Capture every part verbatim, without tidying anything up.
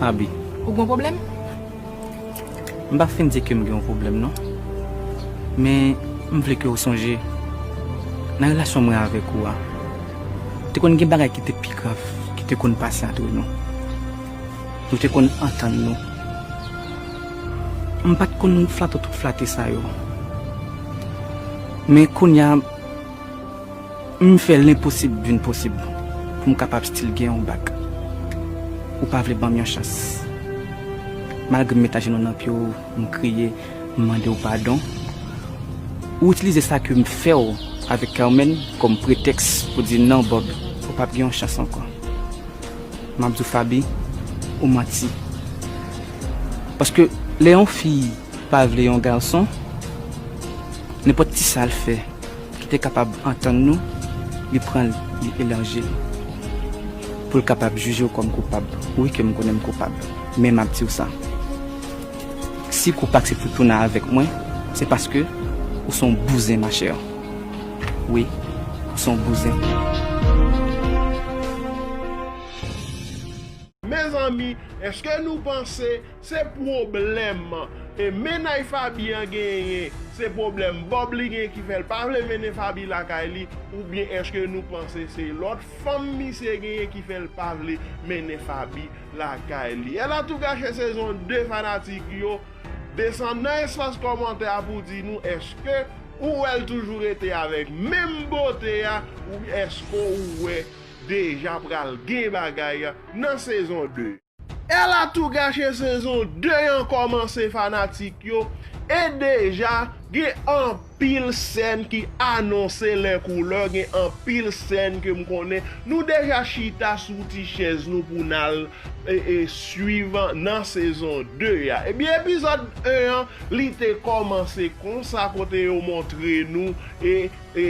Abi. Ou gen pwoblèm? M pa fin di ke m gen yon pwoblèm, non. Men, m vle ke w sonje, nan relasyon mwen avèk ou a, te konn gen bagay ki te pi grav, ki te konn pase antre nou. Nou te konn antann nou. M pa t konn flato tout flate sa yo. Men kounye a, m fè lenposib vin posib pou m kapab still gen yon bak. Ou pa vle ban m yon chans. Malgre m met ajenou nan pye w, m kriye, m mande w padon. Ou itilize sa ke m fè w avèk Carmen kòm pretèks pou di non, Bob, ou p ap gen yon chans ankò. M ap di w, Faby, ou manti. Paske lè yon fi pa vle yon gason, nenpòt ti sa l fè ki te kapab antann nou, li pran l, li elanje l. Pou l kapab jije w kòm koupab. Wi, ke m konnen m koupab. Men m ap di w sa. Si kou pa aksepte tounen avèk mwen, se paske ou se yon bouzen, ma chère. Wi, ou se yon bouzen. Mezanmi, èske nou panse se pwoblèm e mennaj Faby an genyen, se pwoblèm Bob li genyen ki fè l pa vle mennen Faby lakay li, oubyen èske nou panse se lòt fanm misye genyen ki fè l pa vle mennen Faby lakay li? Ela Tou Gache sezon de, fanatik yo, desann nan espas kòmantè a pou di nou èske ou wè l toujou rete avèk menm bote a, oubyen èske ou wè deja pral gen bagay nan sezon de? Ela Tou Gache sezon de an kòmanse, fanatik yo, e deja gen anpil sèn ki anonse lè koulè, gen anpil sèn ke m konnen nou deja chita sou ti chèz nou pou n al e, e, swiv nan sezon de a. Ebyen, epizòd en an, li te kòmanse konsa, kote yo montre nou e, e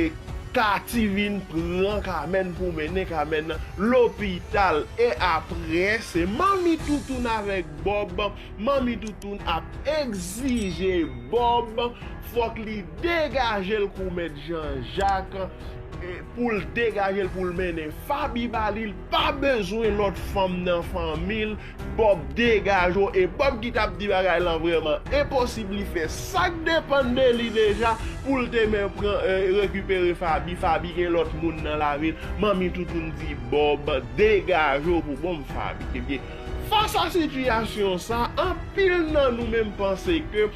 Katy vin pran Carmen pou mennen Carmen lopital. E apre, se Manmi Toutoun avèk Bob. Manmi Toutoun ap egzije Bob, fòk li degaje l kou mèt Jan Jak, e, pou l degaje l, pou l mennen Faby ba li. L pa bezwen lòt fanm nan fanmi l. Bob degaje w. E Bob ki t ap di bagay lan vrèman enposib, li fè sa k depann de li deja pou l te men pran, e, rekipere Faby. Faby gen lòt moun nan lavi l. Manmi Toutoun di Bob, degaje w pou bon m, Faby. Ebyen, fas a sitiyasyon sa, anpil nan nou menm panse ke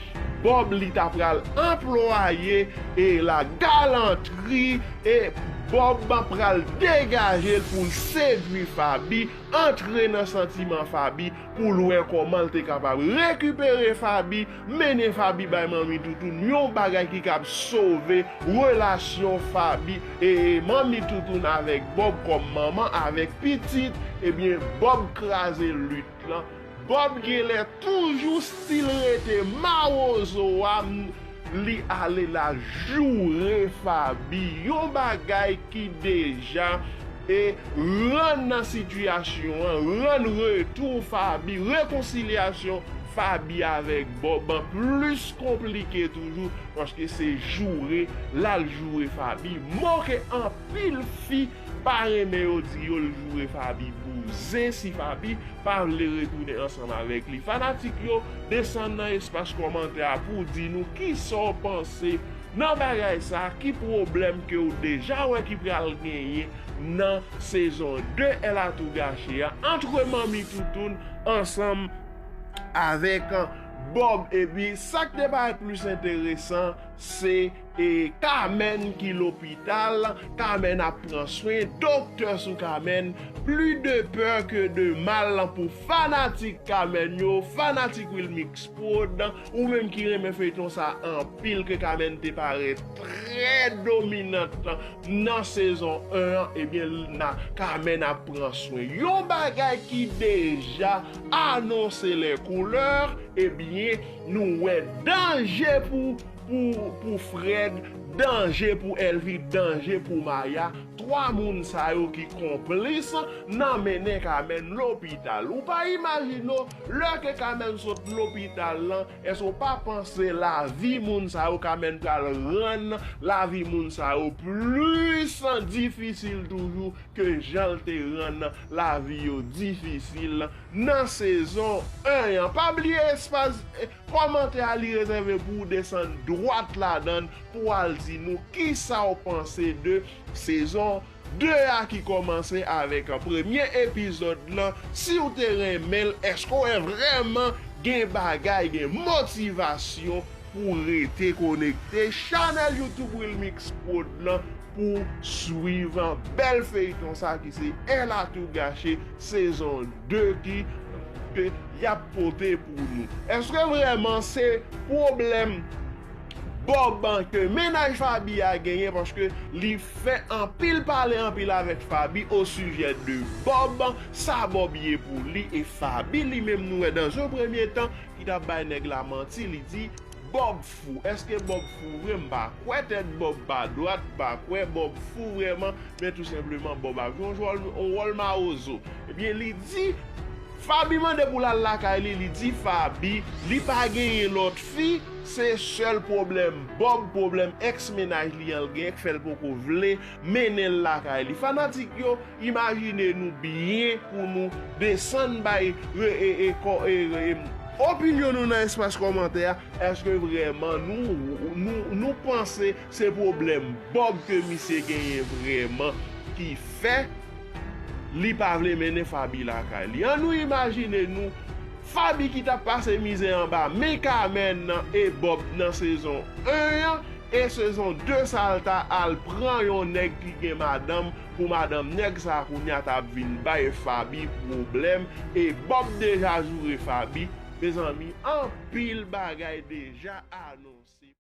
Bob li ta pral anplwaye e la galantri, e Bob pral degaje l pou l sedwi Faby, antre nan santiman Faby, pou l wè kòman l te kapab rekipere Faby, mennen Faby bay Manmi Toutoun, yon bagay ki kab sove relasyon Faby e, e Manmi Toutoun avèk Bob kòm manman avèk pitit. Ebyen, Bob kraze lit lan. Bob genlè toujou still rete mawozo a, m, li ale l al joure Faby, yon bagay ki deja e rann nan sitiyasyon an, rann retou Faby, rekonsilyasyon Faby avèk Bob an plis konplike toujou, paske se joure l al joure Faby. Mo ke anpil fi pa renmen yo di yo, l joure Faby bouzen si Faby pa vle retounen ansanm avèk li. Fanatik yo, desann nan espas kòmantè a pou di nou kisa w panse nan bagay sa, ki pwoblèm ke w deja wè ki pral genyen nan sezon de Ela Tou Gache a, antre Manmi Toutoun ansanm avèk Bob. Epi, sa k te parèt plis enteresan, se, e, Carmen ki lopital. Carmen ap pran swen, doktè sou Carmen. Plus de peur que de mal pou fanatik Carmen yo, fanatik Wilmix Prod, ou menm ki renmen feyton sa anpil, ke Carmen te parèt trè dominant nan sezon en an, ebyen, na, Carmen ap pran swen. Yon bagay ki deja anonse lè koulè, ebyen, nou wè danje pou, pou, pou Fred, danje pou Elvie, danje pou Maya. twa moun sa yo ki konplis nan mennen Kamèn lopital. Ou pa imajine w, lè ke Kamèn sot lopital lan, èske w pa panse lavi moun sa yo Kamèn pral rann lavi moun sa yo plis difisil toujou ke jan l te rann lavi yo difisil nan sezon en an? Pa bliye espas, eh, kòmantè a, li rezève pou w desann dwat ladan l pou w al di nou kisa w panse de sezon de a ki kòmanse avèk premye epizòd lan. Si w te renmen l, èske w wè vrèman gen bagay, gen motivasyon pou w rete konekte chanèl YouTube Wilmix Prod lan pou w swiv bèl feyton sa ki se Elle a tout gâché sezon de ki ke y ap pote pou nou? Èske vrèman se pwoblèm Bob ke mennaj Faby a genyen, paske li fè anpil pale anpil avèk Faby o sijè de Bob, sa Bob ye pou li, e Faby li menm nou wè dans un premier temps ki t ap bay nèg la manti, li di Bob fou. Èske Bob fou vre? M pa kwè, tèt Bob pa dwat, m pa kwè Bob fou vrèman, men tou senpleman Bob ap jwe yon wòl, yon wòl mawozo. Ebyen li di Faby mande pou l al lakay li, li di Faby li pa genyen lòt fi, se sèl pwoblèm Bob, pwoblèm èks mennaj li an l genyen k fè l poko vle mennen l lakay li. Fanatik yo, imajine nou byen pou nou desann bay e, e, e, kò- e, e, opinyon nou nan espas kòmantè a. Èske vrèman nou, nou, nou panse se pwoblèm Bob ke misye genyen vrèman ki fè li pa vle mennen Faby lakay li? Ann nou imajine nou Faby ki t ap pase mizè anba men Kamèn nan e Bob nan sezon en an, e sezon de sa l ta al pran yon nèg ki gen madanm, pou madanm nèg sa kounye a t ap vin bay Faby pwoblèm, e Bob deja joure Faby. Mezanmi, anpil bagay deja anonse.